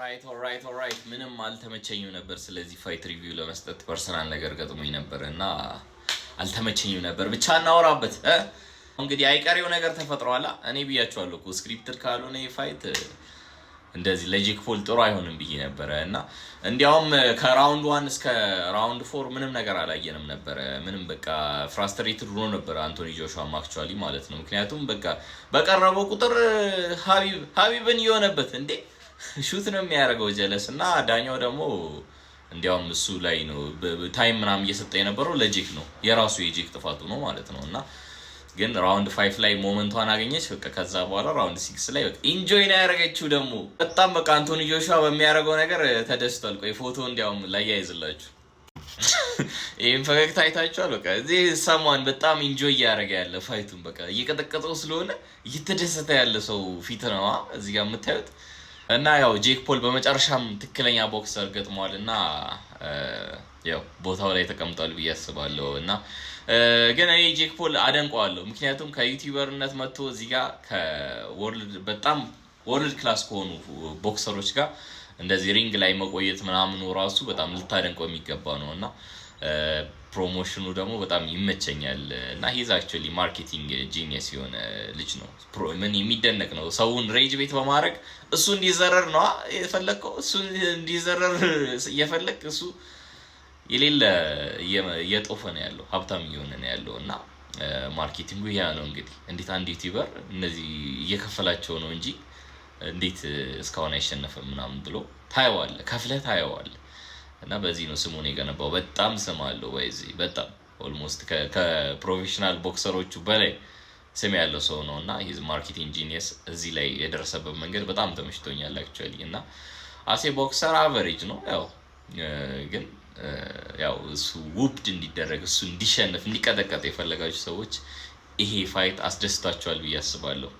Alright. ምንም አልተመቸኝም ነበር። ስለዚህ fight review ለመስጠት personal ነገር ገጥሞኝ ነበር እና አልተመቸኝም ነበር። ብቻ እናወራበት እ? እንግዲህ አይቀሬው ነገር ተፈጥሯላ። እኔ ብያቸዋለሁ እኮ scripted ካልሆነ fight እንደዚህ ለጄክ ፖል ጥሩ አይሆንም ብዬ ነበረ። እና እንዲያውም ከ round 1 እስከ round 4 ምንም ነገር አላየንም ነበረ። ምንም በቃ frustrated ሆኖ ነበረ አንቶኒ ጆሹዋም actually ማለት ነው። ምክንያቱም በቃ በቀረበው ቁጥር ሀቢብ ሀቢብን እየሆነበት እንዴ shoot ነው የሚያደርገው ጀለስ። እና ዳኛው ደግሞ እንዲያውም እሱ ላይ ነው time ምናምን እየሰጠ የነበረው፣ ለጄክ ነው፣ የራሱ የጄክ ጥፋቱ ነው ማለት ነው። እና ግን round 5 ላይ moment ኧን አገኘች። በቃ ከዛ በኋላ round 6 ላይ በቃ enjoy ነው ያደረገችው። ደግሞ በጣም በቃ አንቶኒ ጆሹዋ በሚያደርገው ነገር ተደስቷል። ቆይ ፎቶ እንዲያውም ላያይዝላችሁ። ይህም ፈገግታ አይታችኋል። በቃ እዚህ someone በጣም enjoy እያደረገ ያለ fight ኡን በቃ እየቀጠቀጠው ስለሆነ እየተደሰተ ያለ ሰው ፊት ነዋ እዚህ ጋር የምታዩት። እና ያው ጄክ ፖል በመጨረሻም ትክክለኛ boxer ገጥሟል እና ያው ቦታው ላይ ተቀምጧል ብዬ አስባለሁ። እና ግን እኔ ጄክ ፖል አደንቀዋለሁ። ምክንያቱም ከ YouTuber ነት መጥቶ እዚህ ጋር ከ world በጣም world class ከሆኑ boxer ኦች ጋር እንደዚህ ring ላይ መቆየት ምናምኑ ራሱ በጣም ልታደንቀው የሚገባ ነው። እና promotion ኑ ደግሞ በጣም ይመቸኛል። እና he's actually marketing genius የሆነ ልጅ ነው። ምን የሚደነቅ ነው። ሰውን rage bait በማድረግ እሱ እንዲዘረር ነው የፈለግከው። እሱ እንዲዘረር እየፈለግ እሱ የሌለ እየጦፈ ነው ያለው፣ ሀብታም እየሆነ ነው ያለው። እና marketing ኡ ያ ነው እንግዲህ። እንዴት አንድ YouTuber እነዚህ እየከፈላቸው ነው እንጂ እንዴት እስካሁን አይሸነፍም ምናምን ብሎ ታየዋለህ፣ ከፍለህ ታየዋለህ። እና በዚህ ነው ስሙን የገነባው። በጣም ስም አለው በዚህ በጣም almost ከ professional boxer ኦቹ በላይ ስም ያለው ሰው ነው። እና he's marketing genius። እዚህ ላይ የደረሰበት መንገድ በጣም ተመችቶኛል actually። እና as a boxer average ነው ያው፣ ግን ያው እሱ whooped እንዲደረግ፣ እሱ እንዲሸነፍ፣ እንዲቀጠቀጥ የፈለጋችሁ ሰዎች ይሄ fight አስደስቷቸዋል ብዬ አስባለሁ።